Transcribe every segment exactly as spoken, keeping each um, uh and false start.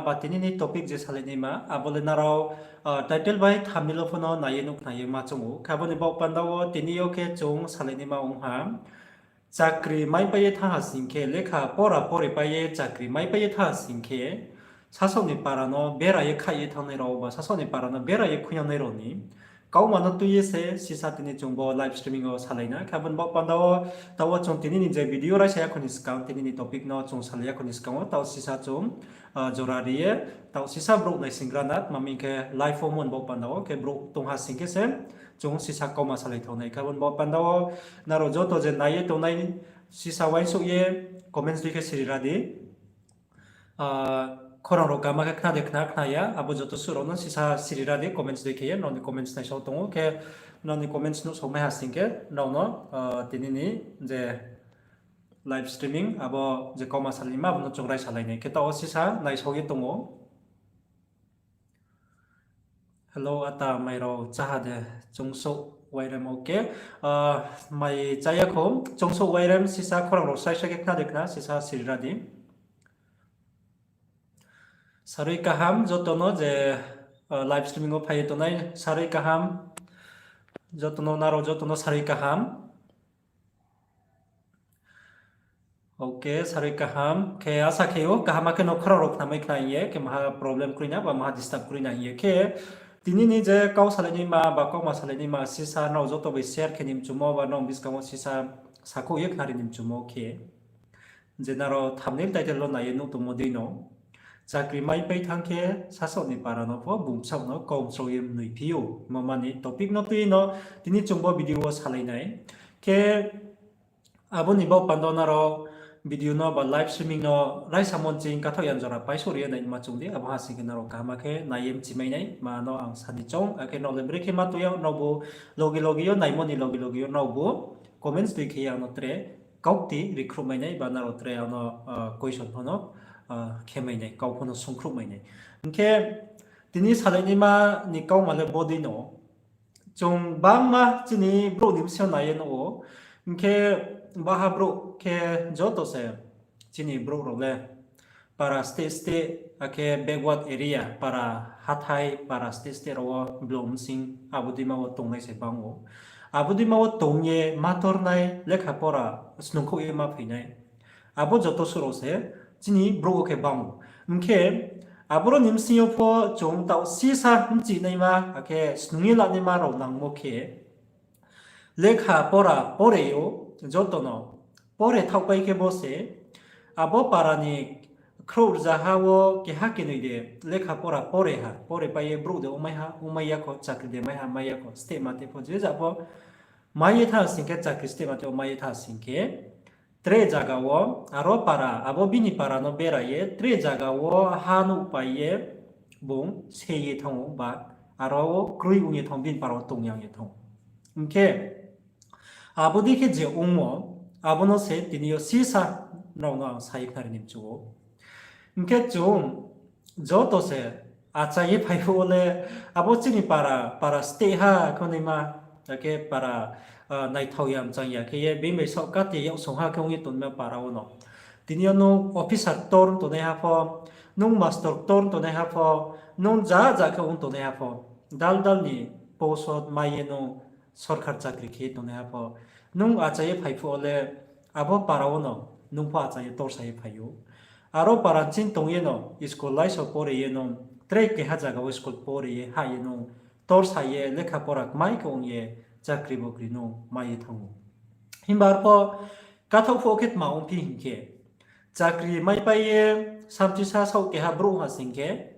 Ba tini ni topic je salainaima, abo le nrao title bai thumbnail wo pho no nai ye nuh khna ye ma choung ou. Khe abo ni baoh panda wo tini yo khe chung salainaima ong ha, chakri maipai ye thanng ha sing khe, lekha pora poripai ye chakri maipai ye thanng ha sing khe, sasaoh ni para no bera ye khaih ye thanngnai rao ba sasaoh ni para no bera ye khuinangnai rao ni kauma no tui ye se sisa tini chung bo live streaming wo salai na. Khe abo ni baoh panda wo, taoh wo chung tini ni je video raisa yakho ni skang, tini ni topic no chung salai yakho ni skang wo, taoh sisa chung jora ri ye, taoh sisa brouh naisingra na, tma hing khe live wo mon baoh panda wo khe brouh tong ha sing khe se chung sisa kauma salai thanngnai. Khe abo ni baoh panda wo nrao joto je nai ye tongnai, sisa uaingsouh ye comments dei khe siri ra di. Khorang rao kaham khe khna de khna, khna ya, abo joto suh rao no sisa siri ra di comments dei khe ye, nrao ni comments naisao tong ou, khe nrao ni comments nuhsao mai ha sing khe nrao no tini ni je live streaming abo je kauma salaima abo no chung raisa lai nai. Khe taoh wo sisa naisao ye tong ou. Hello, ata mai rao cháha de, Choungsouh Wairem, okay. Mai chá ya kho, Choungsouh Wairem, sisa khorang rao srai srai khe khna de khna, sisa siri ra di. Sarui kaham joto no je live streaming wo phai ye tongnai, sarui kaham, joto no, nrao joto no sarui kaham. Okay, sarui kaham. Khe asa khe ou, kaham khe no khorang rao khnamai khna hing ye, khe maha problem kroi na ba maha disturb kroi na hing ye. Khe tini ni je kau salainaima ba kauma salainaima sisa nrao joto bai share khe ni mchumo ba nrao buskang wo sisa sakhouh ye khnari ni mchumo khe, je nrao thumbnail title wo nai ye nuh tongmo dei no, chakri maipai thanng khe sasaoh ni para no pho bung bsaoh no kau msrao ye mnoi phi ou. Himo mani topic no tui no tini chung bo video wo salai nai. Khe abo ni baoh panda nrao video no ba live streaming no raisa monching kathaoh yan jora paisouh ri ye naima choung di, abo ha sing khe nrao kaham khe nai ye mchimai nai, ma no ang sa ni choung, akhe nrao le brekhe ma tong ya, nraobu loge loge yo, naimo ni loge loge yo nraobu comments dei khe ye ang no tre kaukti rikhruhmai nai, ba nrao tre ang no question pho no khemai nai, kau pho no sungkhruhmai nai. Hing khe tini salainaima ni kauma le bodei no, chung bangma chini brouh ni bsing yo nai ye nuh ou. Hing khe baha brouh khe joto se chini brouh rao le para state state, akhe backward area, para hathái, para state state rao wo blong bsing abo deima wo tongnai se bang ou. Abo deima wo tong ye ma tornai, lekha pora snungkhouh ye ma phainai, abo joto suh rao se chini brouh wo khe bang ou. Hing khe aboro ni bsing yo pho chung taoh sisa bchihnaima akhe snung ye lanaima rao nangmo khe, lekha pora pore ou, joto no pore thaohpai khe bo se, abo para ni khrouh rzaha wo keha kenoi de lekha pora pore ha, pore pai ye brouh de ongmai ha, ongmai ya kho, chakri de mai ha, mai ya kho, steh mate pho je ja pho mai ye thanng sing khe, chakri steh mate wo mai ye thanng sing khe, tre zaga wo, aro para, abo bini para no bera ye tre zaga wo ha nuhpai ye bung se ye thanng ou ba, aro wo kroi ong ye thanng, bini para wo tong yang ye thanng ou. Hing khe abo dei khe je ongmo, abo no se tini yo sisa nrao no ang sa ye khnari ni mchu ou. Hing khe chung joto se achai ye phai phuh wo le, abo chini para, para steh ha khe naima, akhe para naithao ya mchang ya khe ye, bini bai saoh kate yaksong ha khe ong ye tongnaima para wo no. Tini yo nung officer ktor ong tongnaiha pho, nung master ktor ong tongnaiha pho, nung ja ja khe ong tongnaiha pho, dal dal ni post wo mai ye nung sorkar chakri khe tongnaiha pho, nung achai ye phai phuh wo le, abo para wo no nung pho achai ye torsa ye phai ou. Aro para ching tong ye no school laisao pore ye nung, tre keha zaga wo school pore ye hah ye nung torsa ye lekha pora kmai khe ong ye chakri bokri nung mai ye thanng ou. Himba arpho kathaoh phuh khe tma ongphi hing khe, chakri maipai ye samchisa saoh keha brouh ha sing khe,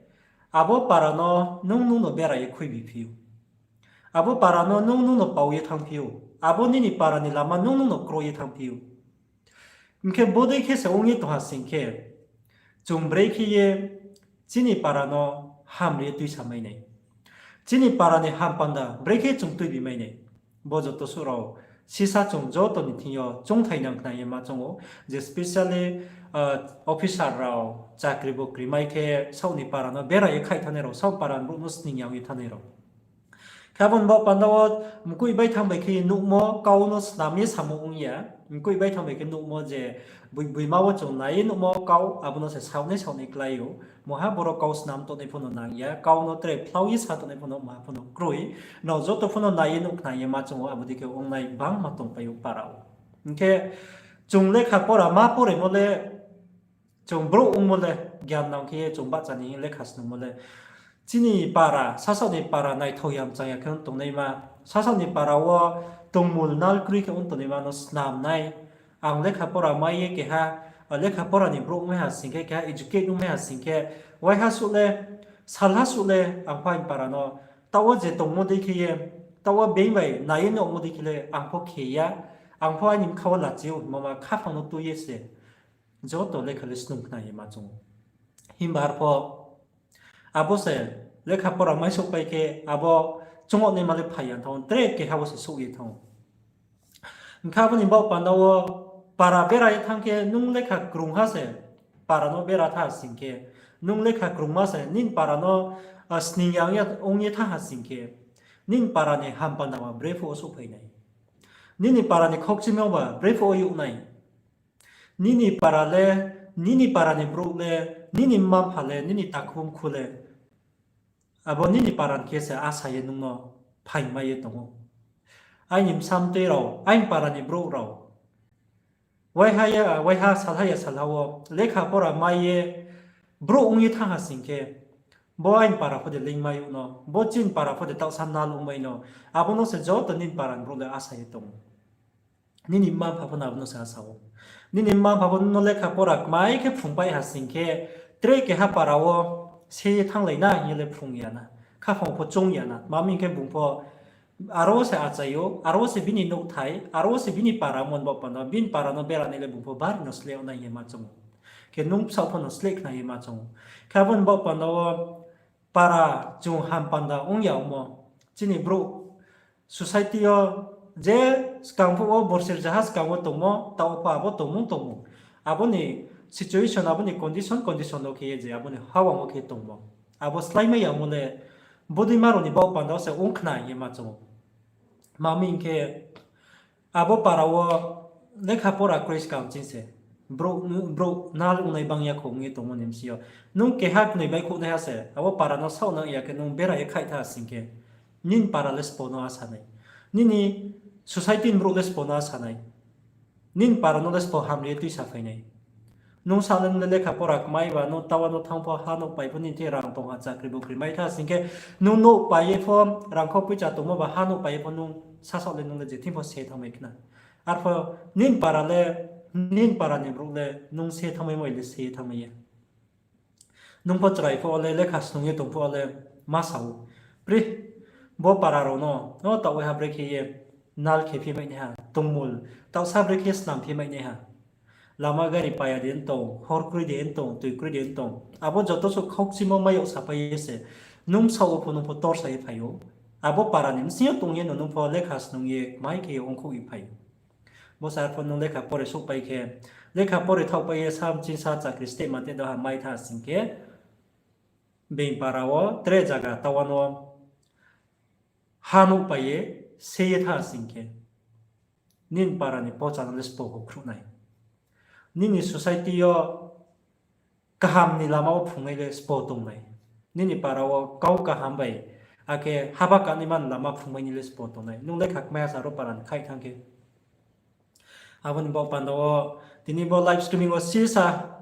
abo para no nung nung no bera ye khuibi phi ou. Abo para no nung nung no pao ye thanngphi ou. Abo nini para ni lama nung nung no kro ye thanngphi ou. Hing khe bodei khe se ong ye tong ha sing khe, chung brekhe ye chini para no ham ri ye tuisamai nai, chini para ni ham panda brekhe chung tuibi mai nai, bo joto suh rao sisa chung joto ni thing yo choungthai nang khna ye ma choung ou, je specially officer rao chakri bokri mai khe saoh ni para no bera ye khaih thanngnai rao, saoh para ni brouh no sning yang ye thanngnai rao. Khe abo ni baoh panda wo mkoih baithang bai khe nuhmo kau no snam ye samo ong ya. Mkoih baithang bai khe nuhmo je boi-, boima wo chung nai ye nuhmo kau, abo no se saohnai saohnai klái ou. Mungha boro kau snam tongnai pho no nang ya, kau no tre phlau ye sa tongnai pho no mungha pho no kroi. Nrao joto pho no nai ye nuh khna ye ma chung ou, abo dei khe ongnai bangma tongpai ou para wo. Hing khe chung lekha pora ma poremo le, chung brouh ongmo le, gyan nang khe ye chung bahcha ni hing lekha snungmo le, chini para, sasaoh ni para naithao ya mchang ya khe ong tongnaima, sasaoh ni para wo tongmul nal kroi khe ong tongnaima no snam nai. Ang lekha pora mai ye keha, lekha pora ni brouh ongmai ha sing khe, keha educate ongmai ha sing khe, waiha suh le, salha suh le ang pho aini para no, taoh wo je tongmo dei khe ye, taoh wo being bai nai ye nuhmo dei khe le ang pho khe ya, ang pho aini bkha wo lachi ou hingmo ma khaphang no tui ye se joto lekha le snung khna ye ma chung ou. Himba arpho abo se lekha pora mai souhpai khe abo chungo naima le phai ya thanng ou, tre keha wo se souh ye thanng ou. Hing khe abo ni baoh panda wo para bera ye thanng khe nung lekha krungha se para no bera tha sing khe, nung lekha krungma se nini para no, sning ya ong ye thanng ha sing khe, nini para ni ham panda ba brephuh wo souhphai nai? Nini para ni khaukchimo ba brephuh wo youh nai? Nini para le, nini para ni brouh le, nini mma-mpha le, nini takhu mkhu le, abo nini para ni khe se asa ye nung no phaingmai ye tong ou. Aini bsa mtoi rao, aini para ni brouh rao, waiha ya, waiha salha ya salha wo lekha pora mai ye brouh ong ye thanng ha sing khe, bo aini para pho de leingmai ou no, bo chini para pho de taohsa nal ongmai no, abo no se joto nini para ni brouh le asa ye tong ou. Nini mma-mpha pho no abo no se asa ou. Nini mma-mpha pho no lekha pora kmai khe phrungpai ha sing khe, tre keha para wo se ye thannglai na hing ye le phrung ya na, khaphang pho choung ya na. Tma hing khe bung pho aro wo se achai ou, aro wo se bini nouhthai, aro wo se bini para mon baoh panda, bini para no bera nai le bung pho bari no sleh nai ye ma choung ou. Khe nung bsaoh pho no sleh khna ye ma choung ou. Khe abo ni baoh panda wo para chung ham panda ong ya ongmo, chini brouh society yo je skang phuh wo borsi rzaha skang wo tongmo, taoh pho abo tongmung tongmung, abo ni situation, abo ni condition, condition wo khe ye je abo ni hawang wo khe tongmo, abo sláimai yamo le bodeima rao ni baoh panda wo se ong khna hing ye ma choung ou. Tma hing khe, abo para wo lekha pora kroi skang ching se brouh, brouh nal ongnai bang ya kho ong ye tongmo ni bsing yo. Nung keha knoi baihkhouhnaiha se, abo para no saoh nang ya khe nung bera ye khaih tha sing khe, nini para le sbo no asa nai? Nini society ni brouh le sbo no asa nai? Nini para no le sbo hamri ye tuisa phai nai? Nung sa le nung le lekha pora kmai ba, nung taoh wo no thanng pho, ha nouh pai pho, nini thing rang tong ha, chakri bukri mai tha sing khe, nung nouh pai ye pho, rangkhou poicha tongmo ba, ha nouh pai ye pho nung sasaoh le nung le je thing pho se thanngmai khna. Arpho nini para le, nini para ni brouh le nung se thanngmaimo le se ye thanngmai ya. Nung pho chrai pho le, lekha snung ye tong pho le, ma sa ou, Pri, bo para rao no, o taoh waiha brekhe ye nal khe phi mai naiha, tongmul taohsa brekhe snam phi mai naiha. Lama gari paya de ntong, hor kroi de ntong, toi kroi de ntong, abo joto suh khaukchimo mai yag sapai ye se, nung bsaoh wo pho nung pho torsa ye phai ou. Abo para ni bsing yo tong ye no nung pho lekha snung ye kmai khe ye ongkhouh ye phai ou. Bo se arpho nung lekha pore souhpai khe, lekha pore thaohpai ye sa mching sa chakri steh ma te doha mai tha sing khe, being para wo tre zaga taoh wo no ha nouh pai ye se ye tha sing khe, nini para ni pocha no le sbo pho khruh nai? Nini society yo kaham ni lama wo phrungnai le sbo tong nai? Nini para wo kau kaham bai, akhe haba kanaima ni lama phrungmai ni le sbo tong nai? Nung lekha kmai ha sa ro para ni khaih thanng khe. Abo ni baoh panda wo tini bo live streaming wo sisa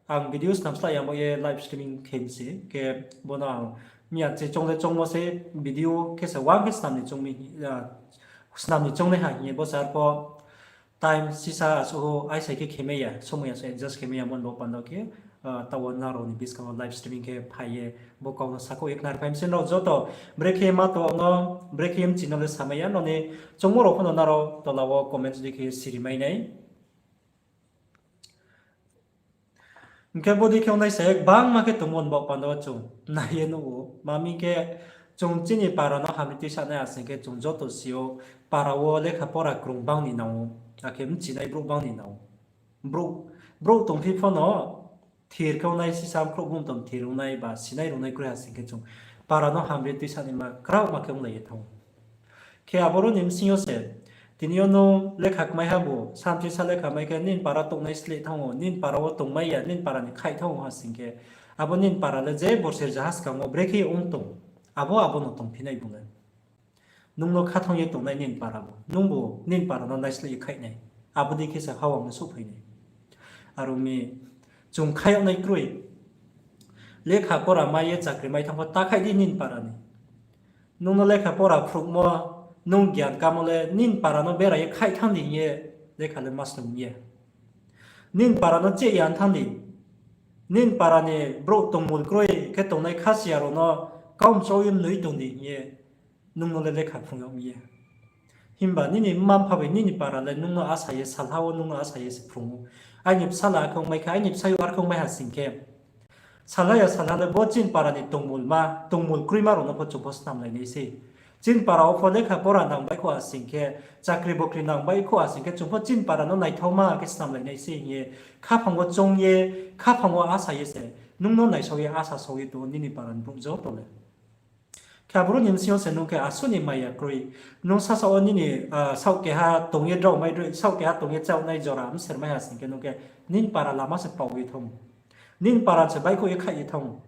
ang video snam slái ya bo ye live streaming khe mi se khe, bo no ang miya che choung le choungmo se, video khe se uang khe snam ni choung mi, snam ni choungnaiha hing ye bo se arpho time sisa asuh ou aisai khe khe mai ya, somoi asuh adjust khe mai ya, mon bo panda khe, taoh wo nrao ni buskang wo live streaming khe phai ye bo kau no sakhouh ye khnari phai mi se nrao joto. Brekhe ma to no, brekhe mchi no le samai ya, nrao ni choungmo rao pho no nrao tola wo comments dei khe siri mai nai. Hing khe bo dei khe ongnai se gbangma khe tongmo ni baoh panda wo chung nai ye nuh ou. Tma hing khe, chung chini para no hamri tuisa nai asing khe chung joto si ou, para wo lekha pora krung bang ni nang ou, akhe mchinai brouh bang ni nang ou. Brouh, brouh tongphi pho no thir khe ongnai, sisa mkhrouh bung tong thir ongnai ba sinai rungnai kroi asing khe chung para no hamri tuisanaima kraohma khe onglai ye thanng ou. Khe aboro ni bsing yo se, tini yo nung lekha kmaiha bu, samchisa lekha mai khe nini para tongnai sleh thanng ou, nini para wo tongmai ya, nini para ni khaih thanng ou ha sing khe, abo nini para le je borsi rzaha skang wo brekhe ong tong, abo abo no tongphi nai bung le. Nung no khathanng ye tongnai nini para bo, nung bo nini para no naisleh ye khaih nai, abo dei khe se hawang no souhphai nai. Are ong mi, chung khaih yag nai kroi. Lekha pora mai ye chakri mai thanng pho ta khaih di nini para ni. Nung no lekha pora phruhmo, nung gyan kamo le nini para no bera ye khaih thanng di hing ye lekha le ma slung ye. Nini para no cheh ya thanng di. Nini para ni brouh tongmul kroi khe tongnai khasiya rao no kaumchau ye mnoi tong di hing ye nung no le lekha phrung yag mi ye. Himba nini mma-mpha bai nini para le nung no asa ye, salha wo nung no asa ye se phrung ou. Aini bsala arkhe ong mai kha, aini bsayouh arkhe ong mai ha sing khe, salha ya salha le bo chini para ni tongmulma, tongmul kroima rao no pho chung pho snamlai nai sei. Chini para wo pho lekha pora nang baihkhouh ha sing khe, chakri bokri nang baihkhouh ha sing khe, chung pho chini para no naithaoma khe snamlai nai sei hing ye, khaphang wo choung ye, khaphang wo asa ye se, nung no naisao ye asa sao ye tong ou nini para ni brouh joto le. Khe aboro ni bsing yo se nung khe asuh ni maya kroi. Nung sasaoh wo nini, ah, saoh keha tong ye drao mai droi, saoh keha tong ye chaoh nai jora mser mai ha sing khe nung khe nini para lama se pao ye thanng ou. Nini para se baihkhouh ye khaih ye thanng ou.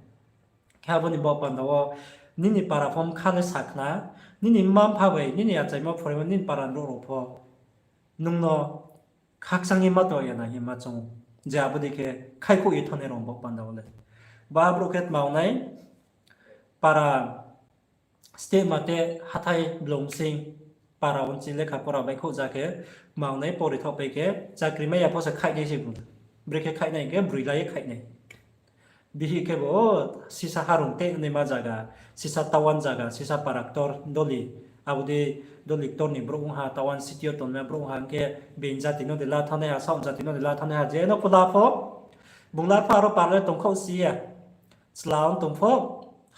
Khe abo ni baoh panda wo nini para pho bkha le sakhna, nini mma-mpha bai, nini achaimo phoraimo, nini para ni brouh rao pho nung no khakchang ye ma tong ya na hing ye ma choung ou. Je abo dei khe khaihkhouh ye thanngnai rao baoh panda wo le. Ba brouh khe tma ong nai, para steh mate hathái blung sing, para wo chini lekha pora baihkhouh ja khe, tma ong nai pori thaohpai khe, chakri mai ya pho se khaih nai se bung. Brekhe khaih nai hing khe, broi la ye khaih nai. Bihih khe bo, sisa harung tei naima zaga, sisa tawan zaga, sisa para ktor doli, abo dei doli ktor ni brouh ong ha, tawan city yo tongnaima brouh ong ha, hing khe being jati no de la thanngnai ha, saoh jati no de la thanngnai ha, je no pho la pho, bung la pho aro para le tongkhaoh si ya. Chla ong tong pho,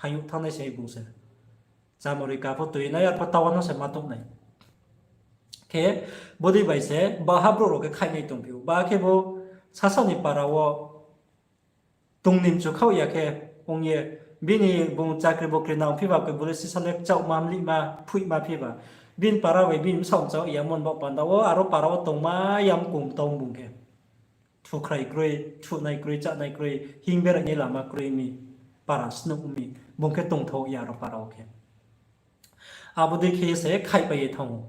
hayouh thanngnai se bung se. Chámari ka pho toi nai, arpho tawan no se ma tong nai. Khe, bodei bai se, baha brouh rao khe khaihnai tongphi ou. Ba khe bo, sasaoh ni para wo, tong ni mchu khaoh ya khe, ong ye, bini bung chakri bokri nangphi ba khe, bo le sisa le kchaohma, mlihma, phoihma phi ba. Bini para bai bini bsaoh mchao ya mon baoh panda wo, aro para wo tongma ya mkong tong bung khe. Thukhrai kroi, thuhnai kroi, chánai kroi, hing berai ni lama kroi mi, para snuh mi, bung khe tongthaoh ya aro para wo khe. Abo dei khe se khaihpai ye thanng ou.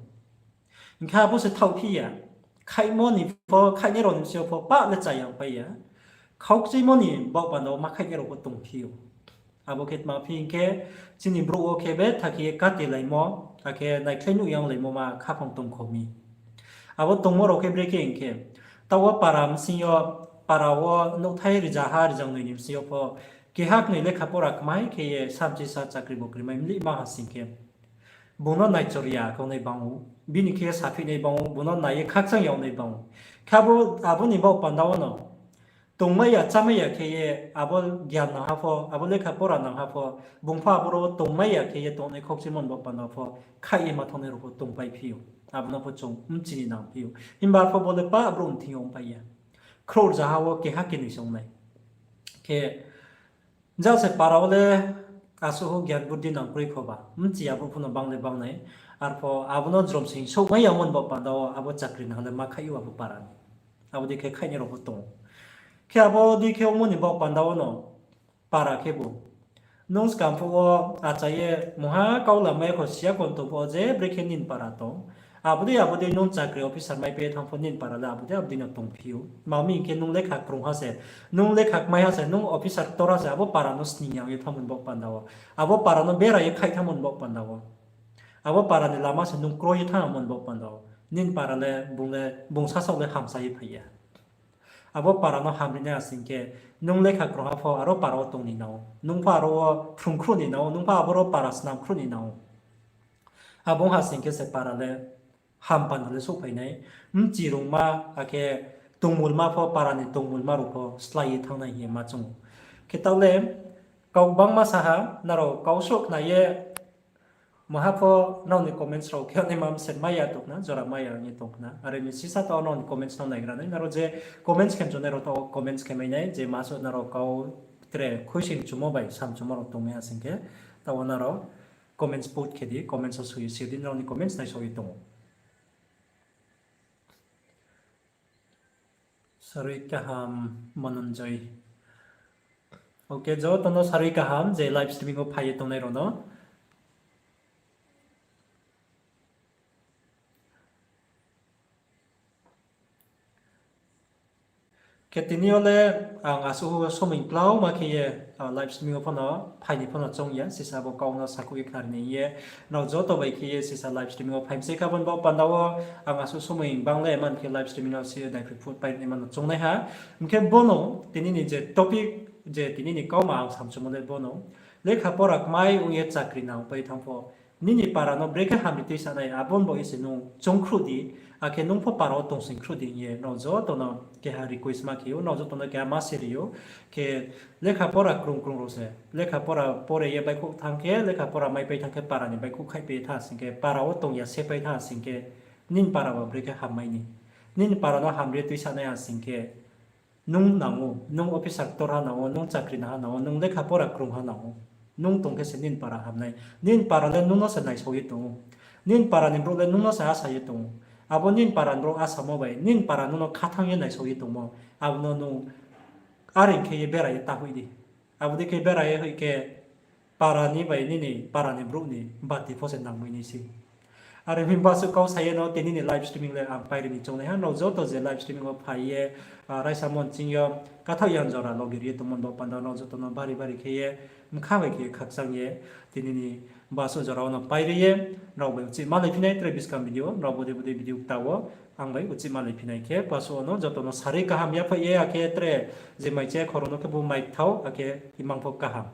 Hing khe abo se thaohphi ya. Khaihmo ni pho, khaihnai rao ni bsing yo pho, pah le chaya pai ya. Khaukchuimo ni baoh panda wo ma khaihnai rao pho tongphi ou. Abo khe tma phi hing khe, chini brouh wo khe betha khe ye katilaimo, akhe naikhlai nuh yanglaimo ma khaphang tongkho mi. Abo tongmo rao khe brekhe hing khe, taoh wo para bsing yo, para wo nouhthai rzaha rzangnoi ni bsing yo pho, keha knoi lekha pora kmai khe ye samchisa chakri bokri mai mlihma ha sing khe, bung no naichor ya khe ongnai bang ou, bini khe saphihnai bang ou, bung no nai ye khakchang ya ongnai bang ou. Khe abo, abo ni baoh panda wo no, tongmai ya, chámai ya khe ye, abo gyan nangha pho, abo lekha pora nangha pho, bung pho aboro tongmai ya khe ye tongnai khaukchuimo ni baoh panda pho, khaih ye ma thanngnai rao pho tongpaiphi ou. Abo no pho chung mchi ni nangphi ou. Himba arpho bo le pah brouh ni thing yo ongpai ya. Khrouh rzaha wo keha knoi se ong nai. Khe, ja se para wo le asuh gyan buddi nang kroi kho ba. Mchi ya brouh pho no bang le bang nai. Arpho abo no jrom sing souhmai ya mon baoh panda wo abo chakri nang le ma khaih ou abo para ni. Abo dei khe khaihnai rao pho tong ou. Khe abo dei khe ongmo ni baoh panda wo no para khebu. Nung skang phuh wo achai ye mungha kau lamai ya kho siya kon tong phuh wo je brekhe nini para tong. Abo dei abo dei nung chakri officer mai pai ye thanng pho nini para le abo dei abo dei no tongphi ou. Tma mi hing khe nung lekha krungha se, nung lekha kmaiha se, nung officer ktorha se, abo para no sning ya ye thanngmo ni baoh panda wo. Abo para no bera ye khaih thanngmo ni baoh panda wo. Abo para ni lama se nung kroi ye thanngmo ni baoh panda wo. Nini para le bung le, bung sasaoh le hamsa ye phai ya. Abo para no hamri nai asing khe, nung lekha krungha pho aro para wo tong ni nang ou. Nung pho aro wo phrung khruh ni nang ou, nung pho aboro para snam khruh ni nang ou. Abo ong ha sing khe se para le ham panda le souhphai nai. Mchi rungma, akhe tongmulma pho, para ni tongmulma rao pho slái ye thanng nai hing ye ma choung ou. Khe taoh le, kau gbangma sa ha, nrao kau souh khna ye, maha pho nrao ni comments rao khe naima mser mai ya tong khna, jora mai ya ong ye tong khna. Are ni sisa taoh nrao ni comments no naigra nai, nrao je comments khe mchunai rao taoh comments khe mai nai, je ma suh nrao kau tre khuisoing chumo bai samchumo rao tongmai ha sing khe, Taoh wo nrao comments post khe di, comments wo soi ye si di, nrao ni comments naisao ye tong ou. Sarui kaham, Mananjoy. Ok, joto no sarui kaham je live streaming wo phai ye tongnai rao no. Khe tini yo le ang asuh somoi klauma khe ye, live streaming wo phano phai ni phano choung ya, sisa bo kau no sakhouh ye khnari ni ye, nrao joto bai khe ye sisa live streaming wo phai mi se kha. Abo ni baoh panda wo ang asuh somoi bang le man khe live streaming no se daiphri phut pai ni man no choungnai ha. Hing khe bono tini ni je topic, je tini ni kauma ang samchumo le bono, lekha pora kmai ong ye chakri nang pai thanng pho, nini para no brekhe hamri tuisa nai, abo ni baoh ye se nung choungkhruh di, akhe nung pho para wo tongsing khruh di hing ye nrao joto no keha request ma khe ou, nrao joto no keha ma se ri ou. Khe lekha pora krung krung rao se lekha pora pore ye baihkhouh thanng khe, lekha pora maipai thanng khe, para ni baihkhouh khaihpai thanng sing khe, para wo tong ya se pai thanng sing khe, nini para ba brekhe hammai ni? Nini para no hamri tuisa nai ha sing khe, nung nang ou, nung officer ktor ha nang ou, nung chakri nang ha nang ou, nung lekha pora krung ha nang ou. Nung tong khe se nini para ham nai. Nini para le nung no se naisao ye tong ou. Nini para ni brouh le nung no se asa ye tong ou. Abo nini para ni brouh asamo bai nini para nung no khathanng ye naisao ye tongmo, abo no nung are khe ye bera ye ta hoih di. Abo dei khe bera ye hoih khe, para ni bai nini para ni brouh ni bati pho se nangmai nai se. Are himba suh kau sa ye no tini ni live streaming le ang pairi ni choungnai ha. Nrao joto je live streaming wo phai ye, raisa mon ching yo kathaoh yang jora loge ri ye tongmo ni baoh panda nrao joto no bari bari khe ye, bkha bai khe ye khakchang ye, tini ni basuh jora wo no pairi ye, nrao bai uchih malaiphi nai tre buskang video, nrao bodei bodei video kta wo ang bai uchih malaiphi nai khe, basuh wo no joto no sarui kaham yaphaih ye, akhe tre je mai che khoro no khe bo mai kthao, akhe imang pho kaham.